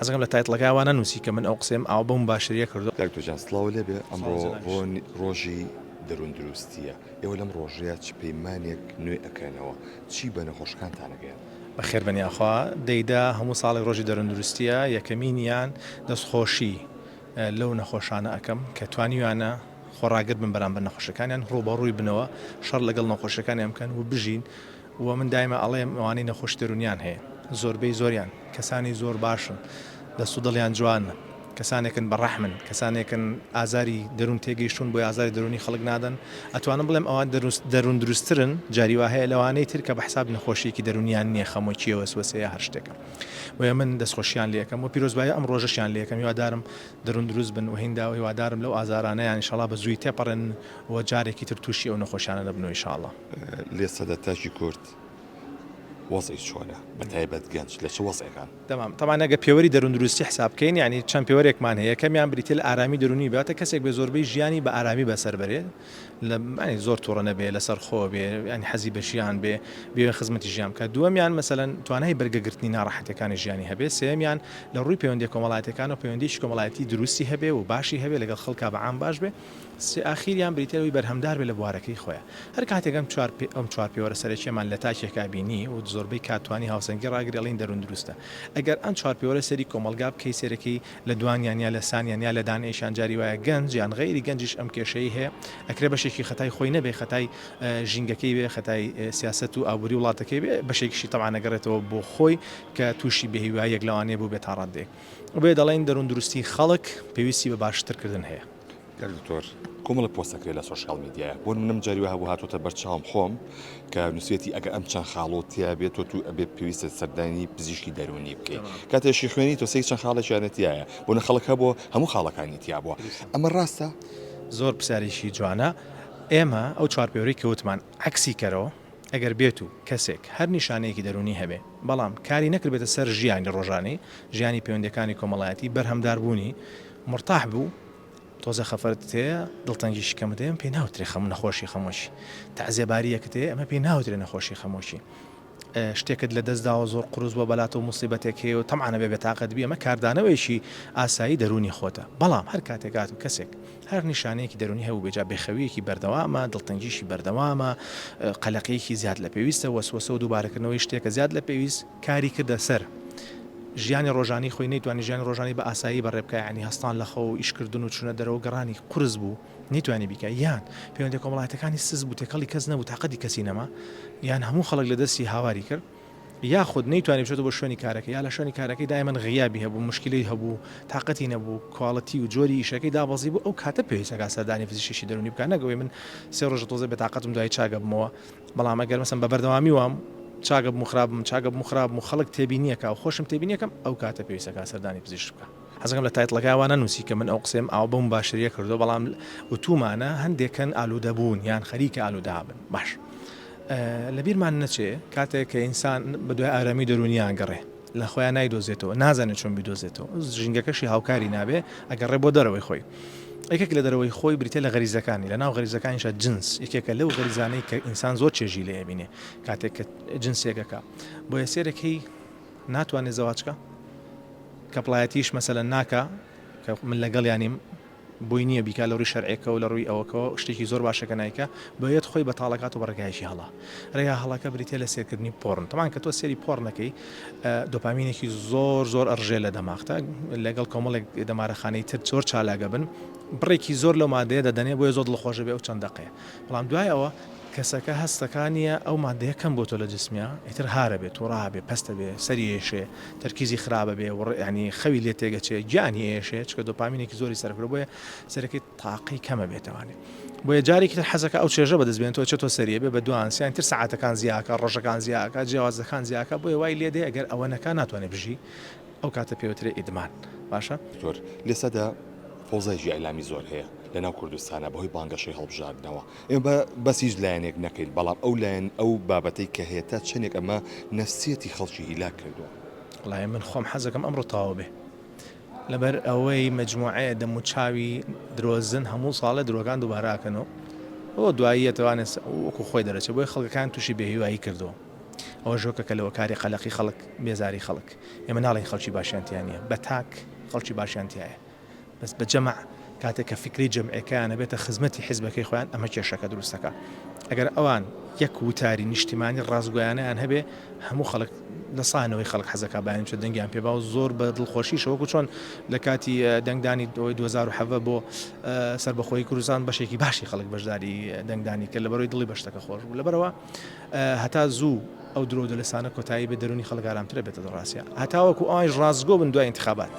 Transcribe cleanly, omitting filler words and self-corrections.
حەزەکەم لە title ەکەیا وا نەنووسی کە من ئەو قسەیەم ئاوا بەو مباشریە کردووە. دکتۆر گیان سڵاو لێبێ ئەمڕۆ ڕۆژی دەرووندروستیە ئێوە لەم ڕۆژەیا چ پەیمانێک نوێ ئەکەنەوە چی بە نەخۆشەکانتان ئەگەیەنن؟ بەخێربن یاخوا دەیدا هەموو ساڵێک ڕۆژی دەرووندروستیە یەکەمینیان دەستخۆشی لەو نەخۆشانە ئەکەم کە توانیویانە خۆڕاگر بن بەرامبەر نەخۆشەکانیان ڕووبەڕووی بنەوە شەڕ لەگەڵ نەخۆشەکانیان بکەن و بژین و من دایمە ئەڵێم ئەوانەی نەخۆشی دەروونیان هەیە زۆربەی زۆریان کەسانی زۆر باشن دەست و دڵیان جوانە کەسانێکن بە ڕەحمن کەسانێکن ئازاری دەروون تێگەیشتوون بۆیە ئازاری دەروونی خەڵک نادەن ئەتوانم بڵێم ئەوان دەروون دروستترن جاری وا هەیە لەوانەی تر کە بە حساب نەخۆشیەکی دەروونیان نییە خەمۆکیە وەسوەسەیە هەر شتێکە بۆیە من دەستخۆشیان لێ ئەکەم و پیرۆزبایی ئەم ڕۆژەشیان لێ ئەکەم هیوادارم دەروون دروست بن و هیندا و هیوادارم لەو ئازارانەیان ئیشەڵا بە زووی تێپەڕێنن و جارێکی تر تووشی ئەو نەخۆشیانە نەبنەوە ئیشاڵا. لێسەدە تاکی کورد وەزعی چۆنە بە تایبەت گەنج لە چ وەزعێکان؟ تەمام تەبعەن ئەگەر پێوەری دەروون دروستی حساب بکەین یانی چەند پێوەرێکمان هەیە یەکەمیان بریتیە لە ئارامی دەروونی واتە کەسێک بێ زۆربەی ژیانی بە ئارامی بەسەر بەرێ لە یانی زۆر توڕە نەبێ لەسەر خۆ بێ یانی حەزی بە ژیان بێ بێ خزمەتی ژیان بکات دووەمیان مەسەلەن توانای بەرگەگرتنی ناڕەحەتیەکانی ژیانی هەبێ سێیەمیان لە ڕووی پەیوەندیە کۆمەڵایەتیەکانەوە پەیوەندیەکی کۆمەڵایەتی دروستی هەبێ و باشی هەبێ لەگەڵ خەڵکا بە عام باش بێ سێ ئاخیریان بریتیە لەوەی بەرهەمدار بێت لە بوارەکەی خۆیا. هەر کاتێک ئەم چوار ئەم چوار پێوەرە سەرەکیەمان لە تاکێکا بینی و زۆربەی کات توانی هاوسەنگی ڕاگری ئەڵێین دەروون دروستە. ئەگەر ئەم چوار پێوەرە سەیری کۆمەڵگا بکەی سەیرەکەی لە دوانیان یا لە سانیان یا لە دانەیەکیان جاری وایە گەنج یان غەیری گەنجیش ئەم کێشەی هەیە ئەکرێ بەشێکی خەتای خۆی نەبێ خەتای ژینگەکەی بێ خەتای سیاسەت و ئابووری وڵاتەکەی بێ بەشێکیشی تەبعەن ئەگەڕێتەوە بۆ خۆی کە تووشی بێهیواییەک لەوانەیە بووبێ تا ڕاددەیەک. بۆیە دەڵێین دەروون دروستی خەڵک پێویستی بە باشتر کردن هەیە. کاک دکتۆر کۆمەڵێک پۆست ئەکرێت لە social media بۆ نمونە من جاری وا هەبوو هاتۆتە بەر چاوم خۆم کە نووسێتی ئەگەر ئەم چەند خاڵۆ تیا بێت تۆ تو ئەبێ پێویستە سەردانی پزیشکی دەروونی بکەیت کاتێشی خوێنی تۆ سەیر چەند خاڵێکیانە تایە بۆ نە خەڵک هەبوو هەموو خاڵەکانی تیا بووە ئەمە ڕاستە؟ زۆر پرسیارێکی جوانە ئێمە ئەو چوارپێوەرەی کە وتمان عەکسی کەرەوە ئەگەر بێت و کەسێک هەر نیشانەیەکی دەروونی هەبێ بەڵام کاری نەکردبێتە سەر ژیانی ڕۆژانەی ژیانی پەیوەندیەکانی کۆمەڵایەتی بەرهەمداربوونی مورتاح بوو تۆزێ خەفەتت هەیە دڵتەنگیشی کەمت هەیە ئەمە پێی ناوترێ خەم نەخۆشی خەمۆکی تەعزیەباریەکت هەیە ئەمە پێی ناوترێ نەخۆشی خەمۆکی شتێکت لە دەست داوە زۆر قورس بووە بەلاتەوە موسیبەتێک هەیە و تەمعەن ئەبێ بێتاقەت بی ئەمە کاردانەوەیەکی ئاسایی دەروونی خۆتە بەڵام هەر کاتێک هات و کەسێک هەر نیشانەیەکی دەروونی هەبوو بێ جا بێخەوییەکی بەردەوامە دڵتەنگیشی بەردەوامە قەلەقییەکی زیاد لە پێویستە وەسوەسە و دووبارەکردنەوەی شتێکە زیاد لە پێویست کاری کردە سەر ژیانی ڕۆژانەی خۆی نەیتوانی ژیانی ڕۆژانەی بە ئاسایی بەڕێ بکا یانی هەستان لە خەو و ئیش کردن و چونە دەرەوە گەڕانی قورس بوو نەیتوانی بیکا یان پەیوەندیە کۆمەڵایەتەکانی سست بوو تێکەڵی کەس نەبوو تاقەتی کەسی نەما یان هەموو خەڵک لە دەستی هاواری کرد یاخود نەیتوانی بچێتەوە بۆ شوێنی کارەکەی یا لە شوێنی کارەکەی دایمەن غیابی هەبوو موشکیلەی هەبوو تاقەتی نەبوو quality و جۆری ئیشەکەی دابەزی بوو ئەو کاتە پێویستە کا سەردانی پزیشکێکی دەروونی بکا نەک ئەوەی من سێ ڕۆژە تۆزێ بێتاقەتم دوایی چاک ئەبمەوە بەڵام ئەگەر مەسەن بە بەردەوامی وام چاک ئەبم و خراپ بم چاک ئەبم و خراپ بم و خەڵک تێبینی ئەکا و خۆشم تێبینی ئەکەم ئەو کاتە پێویستە کا سەردانی پزیشک بکا. حەزەکەم لە title ەکەیا وا نەنووسی کە من ئەو قسەیەم ئاوا بەو مباشریە کردووە بەڵام وتوومانە هەندێکن ئالوودە بوون یان خەریکە ئالوودە بن باش لە بیرمان نەچێ کاتێک کە ئینسان بە دوای ئارامی دەروونیان گەڕێ لە خۆیان نایدۆزێتەوە نازانێت چۆن بیدۆزێتەوە ژینگەکەشی هاوکاری نابێ ئەگەڕێ بۆ دەرەوەی خۆی یەکێک لە دەرەوەی خۆی بریتە لە غەریزەکانی لە ناو غەریزەکانیشە جنس یەکێکە لەو غەریزانەی کە ئینسان زۆر چێژی لێ ئەبینێ کاتێک کە جنسێکەکە بۆیە سێرەکەی ناتوانێت زەواجکە کەپڵایەتیش مەسەلەن ناکا کە من لەگەڵیانیم بۆی نییە بیکا لە ڕووی شەرعێکەوە لە ڕووی ئەوەکەوە شتێکی زۆر باشە کە نایکا بۆیەت خۆی بەتاڵەکات و بە ڕێگایەکی هەڵە ڕێگا هەڵەکە بریتیە لە سێرکردنی پۆڕن تەمان کە تۆ سێری پۆڕنەکەی دۆپامینێکی زۆر زۆر ئەڕژێ لە دەماغتا لەگەڵ کۆمەڵێک دەمارەخانەی تر زۆر چالاکە بن بڕێکی زۆر لەو مادەیە دەدەنێ بۆیە زۆر دڵخۆشە بێ ئەو چەند دەقەیە بەڵام دوای ئەوە کەسەکە هەستەکانیە ئەو مادەیە کەم بۆتۆ لە جسمیا ئیتر هارە بێ توڕە بێ پەستە بێ سەری ئێشێ تەرکیزی خراپە بێ وڕ یانی خەوی لێ تێگەچێ گیانی ئێشێ چونکە دۆپامینێکی زۆری سەرف کردوە بۆیە سەرەکەی تاقەی کەمە بێتەوانێ بۆیە جارێکی تر حەزەکە ئەو چێژە بەدەست بێنێتەوە چێتۆ سەریە بێ بە دوان سیان تر سەعاتەکان زیاکە ڕۆژەکان زیاکە جیاوازەکان زیاکە بۆیە وای لێ دێ ئەگەر ئەوە نەکا ناتوانێ بژی ئەو کاتە پێوترێ ئیدمان باشە. دکتۆر لێسەدا فەوزایەکی ئیعلامی زۆر هەیە لەناو کوردستانا بەهۆی بانگەشەی هەڵبژاردنەوە ئێمە با باسی هیچ لایەنێک نەکەین بەڵام ئەو لایەن ئەو بابەتەی کە هەیە تا چەندێک ئەمە نەفسیەتی خەڵکی هیلاک کردووە. وەڵایی من خۆم حەزەکەم ئەمڕۆ تەواو بێ لەبەر ئەوەی مەجموعەیە دەم و چاوی درۆزن هەموو ساڵێ درۆکان دووبارە ئەکەنەوە بۆ دوایی ئەتوانێ وەکو خۆی دەرەچێ بۆیە خەڵکەکان تووشی بێهیوایی کردووە. ئەوەش یەکێکە لە هۆکاری قەلەقی خەڵک، بێزاری خەڵک. ئێمە ناڵێین خەڵکی باشیان تیا نییە، بە تاک خەڵکی باشیان تیایە، بەس بە جەمع کاتێک کە فیکرەی جەمعێکەیان ئەبێتە خزمەتی حیزبەکەی خۆیان ئەمە کێشەکە دروست دەکا. ئەگەر ئەوان یەک وتاری نیشتیمانی ڕاستگۆیانەیان هەبێ هەموو خەڵک لە سا نەوەی خەڵک حەزەکا بەیانی بچێت دەنگیان پێ با و زۆر بە دڵخۆشیشە وەکو چۆن لە کاتی دەنگدانی 2017 بۆ سەربەخۆیی کوردستان بەشێکی باشی خەڵک بەشداری دەنگدانی کرد لەبەرەوەی دڵی بە شتەکە خۆش بوو لەبەرەوە هەتا زوو ئەو درۆ و دەلەسانە کۆتایی بێت دەروونی خەڵک ئارامترە بێتە ڕاستیا هەتاوەکو ئەوانیش ڕاستگۆ بن دوای ئینتخابات.